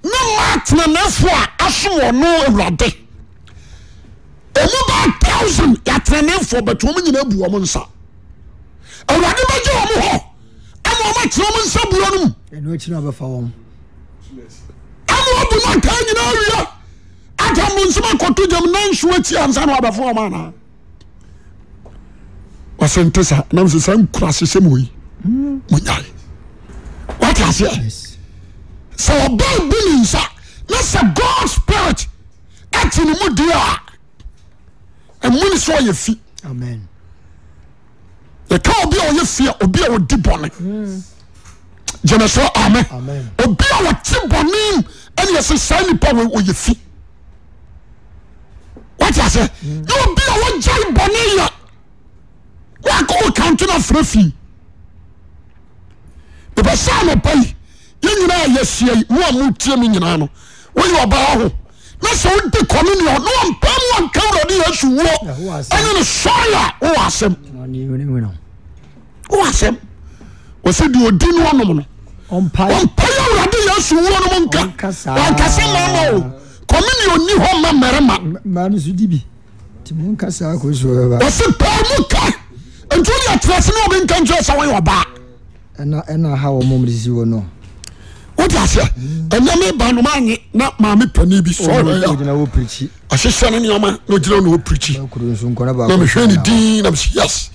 ne mmaa teneneefoɔ a asom ɔno awurade ɔmu baa thousand yɛateneneefoɔ bɛtɛ wɔn nyinaa bu wɔn nsa awurade bɛgye wɔn hɔ ama wɔn atena wɔn nsa buo no mu
ɛno akyi na ɔbɛfa wɔn
ama wɔbu no ataa nyinaa wie ata mbonsɛm akɔto gyam nanso akyi ansa na wabɛfa wɔn anaa Ɔsɛ nte saa nam sɛ saa nkura sesɛm wɔ yi monyae wate aseɛ sɛ ɔbaa bu ne nsa na sɛ God spirit ɛte ne mu deɛ a. Ɛmu ne sɛ ɔyɛ fi.
Amen.
Yɛka obi a ɔyɛ fi a obi a ɔdi bɔne. Gyeme so amen. Obi a ɔte bɔne mu ɛne yɛsɛ saa nipa wei ɔyɛ fi. Wate ase? Ne obi a wɔgyae bɔne yɛ wakɔ ɔkanto no afrɛ fi. Mepɛ sɛ anɔpa yi yɛn nyinaa yɛahyia yi mo a motie me nyinaa no woyɛ ɔbaa ho na sɛ wodi communion na wɔmpɛ mu anka Awurade Yesu wuo ɛne ne sɔre a wowɔ asɛm wowɔ asɛm wɔsɛ deɛ ɔdi no ɔnom no ɔmpae Awurade Yesu wuo no mu nka wankasa mmarima o communion ni hɔ ma mmarima wɔsɛ paa mu ka nti wode atenase ne obi nka nkyerɛ sɛ woyɛ ɔbaa
Ɛna ɛna ha wɔn wɔn sisi hɔ no.
Wote aseɛ? Ɛnɛ me ba no maanye na maame panin bi sɔre
ya. Ogyina hɔ pirikyi.
Ɔhyehyɛ ne nneɛma na ogyina hɔ na ɔpirikyi. Na mehwɛ ne din na mesi yes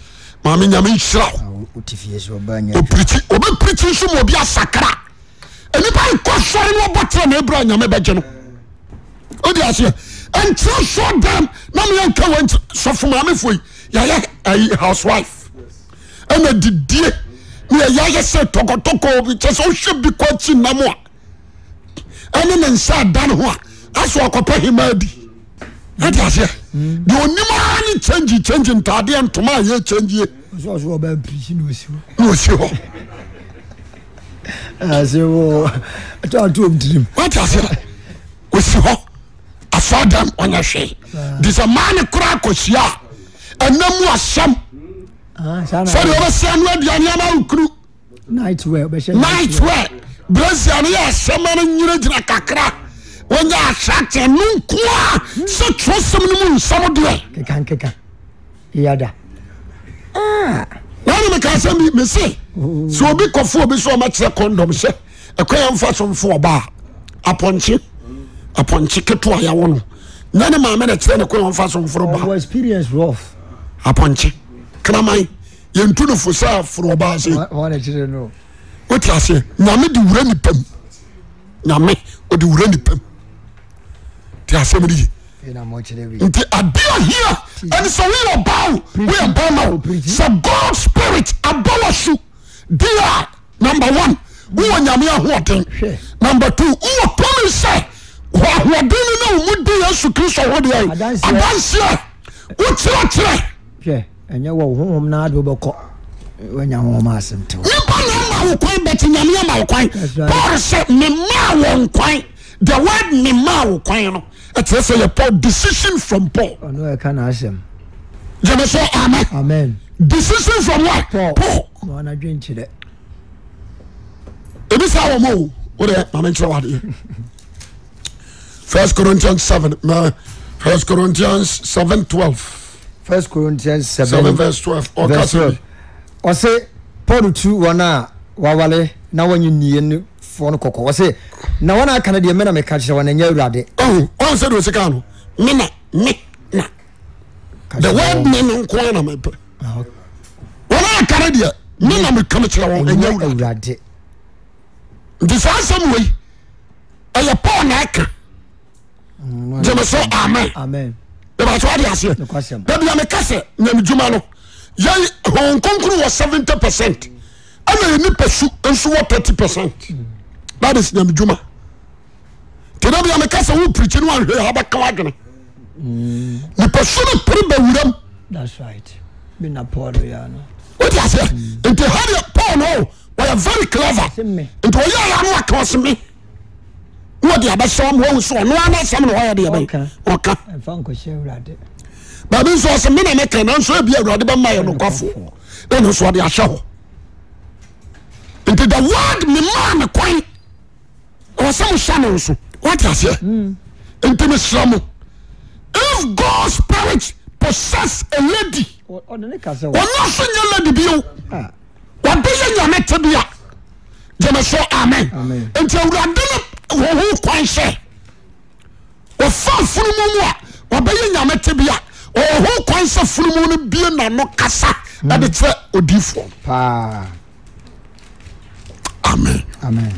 maame nyame nhyira wo. Ɔpirikyi ɔbɛpirikyi nso ma obi asakra. Nnipa nkɔ sɔre na ɔbɔ kyerɛ na ebira nyame bɛgye no. Wote aseɛ? Nkyerɛ sɔ dɛm na meyɛ nka wɔ sɔfo maamefoɔ yi yɛayɛ ayi housewife. Ɛna didie ne yɛyɛ ayɛ sɛ tɔkɔtɔkɔ bi kyɛ sɛ wohwɛ bi kɔ akyi nam a ɛne ne nsa ada ne ho a asɛ ɔkɔpɛ hema adi ɛte aseɛ deɛ onim ara ne kyɛngye kyɛngye ntaadeɛ ntoma a yɛ kyɛngye na osi hɔ wate aseɛ osi hɔ asɔɔdɛm ɔnyɛ hwee de sɛ maa ne koraa akɔhyia a ɛnam mu asɛm
Ah,
sɛdeɛ wobɛsi ano aduane ama wo kunu
night wear
night wear brazier no yɛ asɛm no nyinagyina kakra wɔnyɛ ahyɛakyɛ no nkoa sɛ twerɛsɛm no mu nsɛm deɛ
keka nkeka yada ah.
wɔne meka sɛ mese oh. sɛ obi kɔfo obi sɛ ɔmɛkyerɛ kɔndɔm hyɛ ɛkwan yɛn fa so mfo ɔbaa apɔnkye apɔnkye ketewa yɛawo no nyɛ ne maame na kyerɛ ne kwan yɛn fa so mforo ba.
Ɔwɔ experience rough.
Apɔnkye kraman yɛn tu no fo sɛ aforo ɔbaa se.
Wɔn na kyerɛ no.
Wote aseɛ nyame de wura nipa mu nyame ɔde wura nipa mu te asɛm no ye. Nti ade ahia ɛne sɛ woyɛ ɔbaa o woyɛ bɛrima o sɛ God spirit abɔ wɔ so di a. Number one, wowɔ nyame ahoɔden. Number two, wowɔ tumi sɛ ahoɔden no na wɔn di Yesu Kristo ho deɛ adanseɛ wokyerɛkyerɛ.
Hwɛ, ɛnyɛ wɔ honhom na ade wobɛkɔ wanya honhom asɛm tew.
Nipa na ama wo kwan bɛte nyame ama wo kwan. Paul sɛ memaa wɔn kwan. The word memaa wo kwan no ɛkyerɛ sɛ yɛ Paul decision from Paul.
Ɔno ɛka n'asɛm.
Gyeme so amen.
Amen.
Decision from what?
Paul.
Paul.
Na ɔna dwen kyerɛ.
Ebi saa wɔn o, o de maame nkyerɛ wa adeɛ. First Corinthians 7, na First Corinthians 7 12.
First Corinthians 7,
7 verse 12. Ɔka sɛ bi.
Ɔse Paul tu wɔn a wawale na wɔnye nnie no foɔ no kɔkɔ. Ɔse na wɔn a aka no deɛ me na meka kyerɛ wɔn ɛnyɛ Awurade.
Ɔn ɔn sɛ deɛ ɔsi kan no me na me na the word me no nko ara na mepɛ. Wɔn a aka no deɛ me na meka me kyerɛ wɔn ɛnyɛ Awurade. Nti saa asɛm wei ɛyɛ Paul na ɛka. Gyeme so amen. Bɛbɛ so ade aseɛ. Dabi a meka sɛ nyamedwuma no yɛn Honhom Kronkron wɔ 70% ɛna yɛ nipa su nso wɔ 30%. That is nyamedwuma. Nti dabi a meka sɛ wo pirikyi no anhwɛ yɛ abɛka w'adwene. Nipa su no pere bɛwuram.
That's right. Bi na Paul yɛ ano.
Wote aseɛ? Nti ha deɛ Paul no ɔyɛ very clever. Nti ɔyɛ ayɛ ano aka ɔse me. Na ɔde abɛhyɛ wɔn wɔn so ɔno ara n'asɛm na ɔyɛ deɛ bɛyɛ ɔka. Baabi nso ɔse me na meka nanso ebi awurade bɛma yɛ nokwafoɔ. Na ɛno nso ɔde ahyɛ hɔ. Nti the word me maa me kwan. Ɔwɔ sɛ mo hyɛ no nso. Wate aseɛ? Hmm. Nti mesrɛ mo, if God spirit possess a lady, ɔno nso nyɛ lady bio. Ah. Wabɛyɛ nyame tebea. Gyeme so amen. Nti awurade no wɔho kwan sɛ wɔfa funumu mu a wɔbɛyɛ nyame tebea. Ɔwɔ ho kwan sɛ funumu no bie n'ano kasa ɛde hmm. kyerɛ odiifoɔ.
Paa.
Amen.
Amen.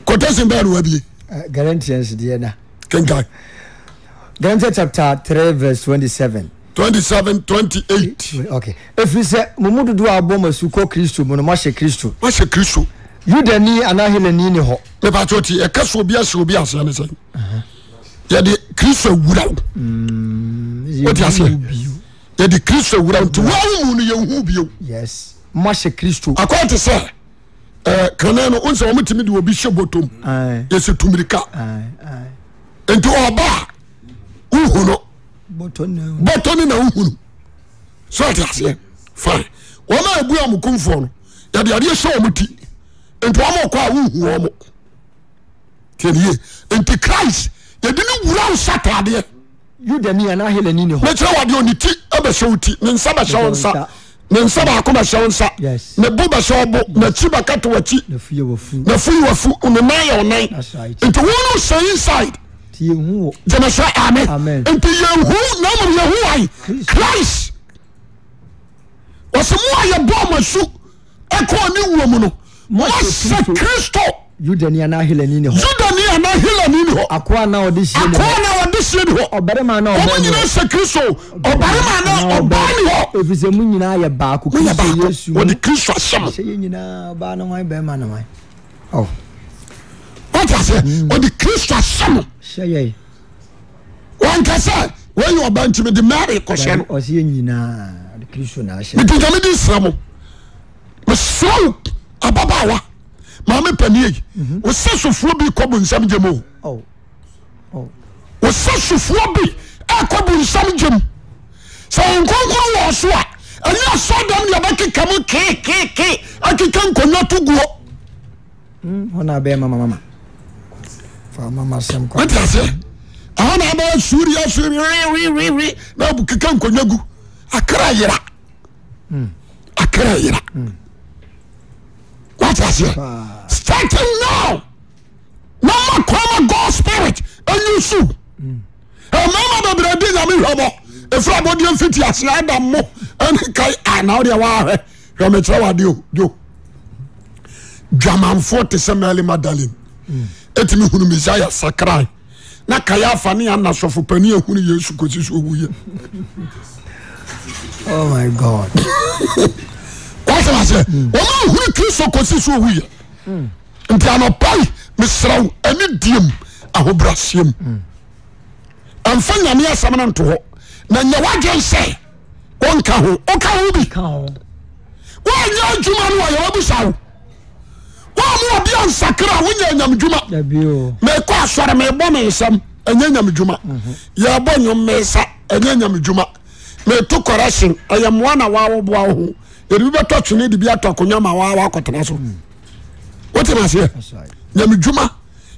Quotation bɛɛ na wabie.
Eh, Galatians deɛ na.
Kenkan.
Galatians chapter 3 verse 27.
27 28.
Okay. Ɛfiri sɛ mo mu dodoɔ a wɔabɔ mo asu kɔ Kristo mu no, moahyɛ Kristo.
Moahyɛ Kristo.
Yudani anaa Helani ni hɔ.
Mepa ti ɛka sɛ obi ahyɛ obi aseɛ ne sɛn? Yɛde Kristo awura wo. Wote aseɛ? Yɛde Kristo awura wo nti woawo mu no yɛnhu bio.
Yes. Moahyɛ Kristo.
Akɔyɛ te sɛ ɛɛ kane no n sɛ wɔn tumi de obi hyɛ bɔtɔm. Yɛsɛ tumirika. Nti ɔba a wohu no. Bɔtɔ ne na wohu no. So ɔte aseɛ fine. Wɔn a ebu wɔn kumfoɔ no yɛde adeɛ hyɛ wɔn ti nti wɔn kɔ a wohu wɔn. Tiɛ nie nti Christ yɛde ne wura wo sataadeɛ.
Yudani anaa Helani ni hɔ.
Mekyerɛ wo adeɛ ne ti bɛhyɛ wo ti ne nsa bɛhyɛ wo nsa ne nsa baako bɛhyɛ wo nsa ne bo bɛhyɛ wo bo n'akyi bɛkata w'akyi n'afu yɛ w'afu ne nan yɛ wo nan nti wo no hyɛ inside gyeme sɛ amen nti yɛnhu na mmom yɛhu ayi Christ wɔsɛ mo a yɛbɔɔ mo asu ɛkɔɔ ne wuo mu no moahyɛ Kristo.
Yudani anaa Helani ni hɔ.
Yudani anaa Helani ni hɔ.
Akoa anaa ɔdehyeɛ ni hɔ.
Akoa anaa ɔdehyeɛ ni hɔ.
Ɔbarima anaa ɔbaa ni hɔ.
Wɔn nyinaa hyɛ Kristo. Ɔbarima anaa ɔbaa ni hɔ.
Efisɛ mo nyinaa yɛ baako Kristo Yesu mu.
Wɔde Kristo ahyɛ mo.
Hyɛ yɛn nyinaa ɔbaa ne hwan barima ne hwan. Oh.
Wɔte aseɛ. Wɔde Kristo ahyɛ mo.
Hyɛ yɛn.
Wɔnka sɛ wɔyɛ ɔbaa nti mede Mary kɔhyɛ no.
Ɔsɛ yɛn nyinaa ɔde Kristo na ahyɛ.
Mede Nyame di nsira mo. Mesrɛ wo ababaawa. Maame panie yi mhm. wo sɛ sofoɔ bi kɔ bonsam gyem o oh. Oh. wo sɛ sofoɔ bi ɛkɔ bonsam gyem sɛ wɔn nkonkron wɔ so a ɛnyɛ asɔdam deɛ bɛkeka mu keekeke akeka nkonnwa to guo
hmm, hɔ na abɛyɛ mama mama fa mama sɛm kɔ
wote aseɛ ɛhɔ na abɛyɛ suuri asuuri wewewewe na keka nkonnwa gu akra yera hmm. akra yera hmm. wate aseɛ starting now na ma kwan ma God spirit ɛnyi su mmarima bebree di nyame hwɛbɔ ɛfiri abɔdeɛ mfiti aseɛ adam mo ɛne kae a na wodeɛ waahwɛ hwɛ mekyerɛ wade o jo dwamanfoɔ te sɛ Mary Magdalene ɛtumi hunu Messiah sakrae na Kayafa ne Anna sɔfo panin ehunu Yesu kɔsi so owuiɛ.
Oh my God.
Wọ́n sọ sẹ, wọ́n máa hunu Kristo kɔsi so owuiɛ. Nti anɔpa yi, mesrɛ wo, ɛne diem, ahobrɛaseɛ mu. Ɛmfa nyame asɛm no nto hɔ, na nyɛ w'adwen sɛ wonka ho. Woka ho bi. Woanyɛ adwuma no a yɛwɔ wo. Wɔn obi ansakra a wonyɛ nyamedwuma. Mekɔ asɔre mebɔ me nsam ɛnyɛ nyamedwuma. Mhm. Yɛbɔ nnwom mesa ɛnyɛ nyamedwuma. Meto kɔrɛsen ɛyɛ mmoa na wɔawoboa wo ho. Yɛde bi bɛtɔ twene de bi atɔ akonnwa ma wɔa wakɔtena so. Mm. Wote ma aseɛ? Nyamedwuma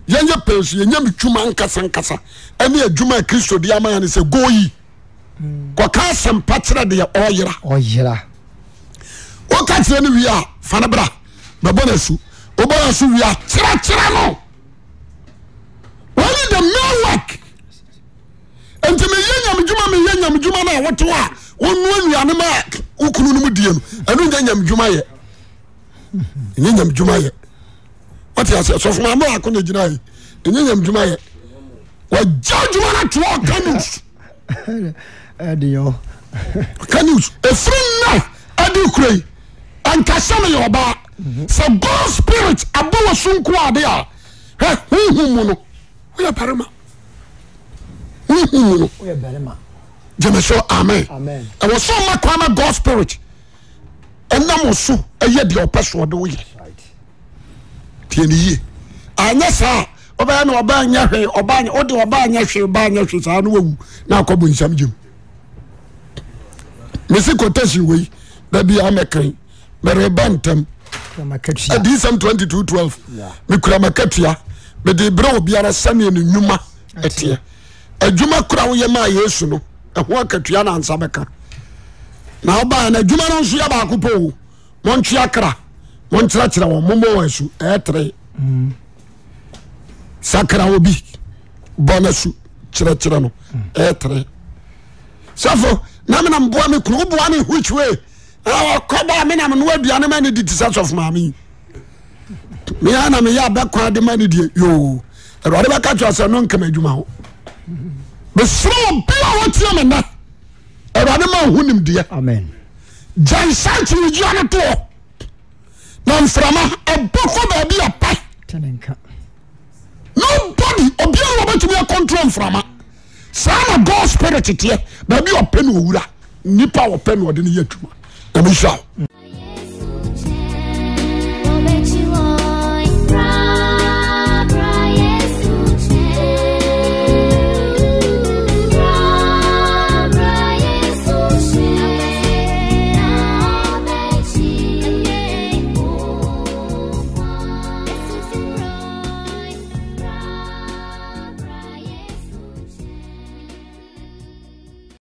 yɛnyɛ pɛn so yɛ nyamedwuma nkasa nkasa ɛne adwuma a Kristo de ama yɛn sɛ go yi. Mm. Kɔka asɛmpa kyerɛ deɛ ɔyera.
Ɔyera.
Woka kyerɛ no wie a fa no bra bɛbɔ no asu. Wobɔ no asu wie a kyerɛkyerɛ no. Wɔne the main work. Nti meyɛ nyamedwuma meyɛ nyamedwuma no a wote hɔ a wonoa nnuane ma wo kunu no mu die no ɛno nyɛ nyamedwuma yɛ. Ɛnyɛ nyamedwuma yɛ. Wote aseɛ sɔfo maame baako na gyina yi ɛnyɛ nyamedwuma yɛ. Wagya adwuma no ato hɔ ɔka news. Ɔka news. Ɛfiri nnɛ ɛde kura yi ɛnka sɛ meyɛ ɔbaa sɛ God spirit abɔ wɔ so nko ade a hwɛ honhom mu no woyɛ barima honhom mu no gyeme so amen ɛwɔ sɛ ɔma kwan ma God spirit ɛnam so ɛyɛ deɛ ɔpɛ so ɔde woyɛ tie ne yie anyɛ saa ɔbɛyɛ na ɔbaa nyɛ hwee ɔbaa nyɛ ɔde ɔbaa nyɛ hwee ɔbaa nyɛ hwee saa na wawu na akɔ bu nsɛm gyem mesi quotation wei dabi a mɛkan mɛreba ntɛm adiyisɛm 22:12 mekura makatua mede brɛ obiara sɛdeɛ ne nnwuma ɛteɛ adwuma kora woyɛ maa yesu no ɛho akatua na ansa bɛka na wobaa na adwuma no nso yɛ baako pɛ o montwe akra monkyerɛkyerɛ wɔn mommɔ wɔn asu ɛyɛ tere mm. sakra obi bɔ no asu kyerɛkyerɛ no ɛyɛ tere sɛfo na menam boa me kunu woboa ne which way ɔkɔ ba menam no aduane ma ne di te sɛ sɔfo maame yi mea na meyɛ abɛkwan de ma ne die yoo awurade bɛka kyerɛ sɛ no nkama adwuma ho mesrɛ obi a wɔtie me nnɛ. Awurade ma wo ho nimdeɛ.
Amen.
Gya nsa nkyinigyia no toɔ na mframa ɛbɔ kɔ baabi a pɛ. Nobody, obiara wɔbɛtumi akɔntrol mframa. Saa na God spirit teɛ, baabi a ɔpɛ na owura, nipa a ɔpɛ na ɔde no yɛ adwuma. Nyame nhyira wo.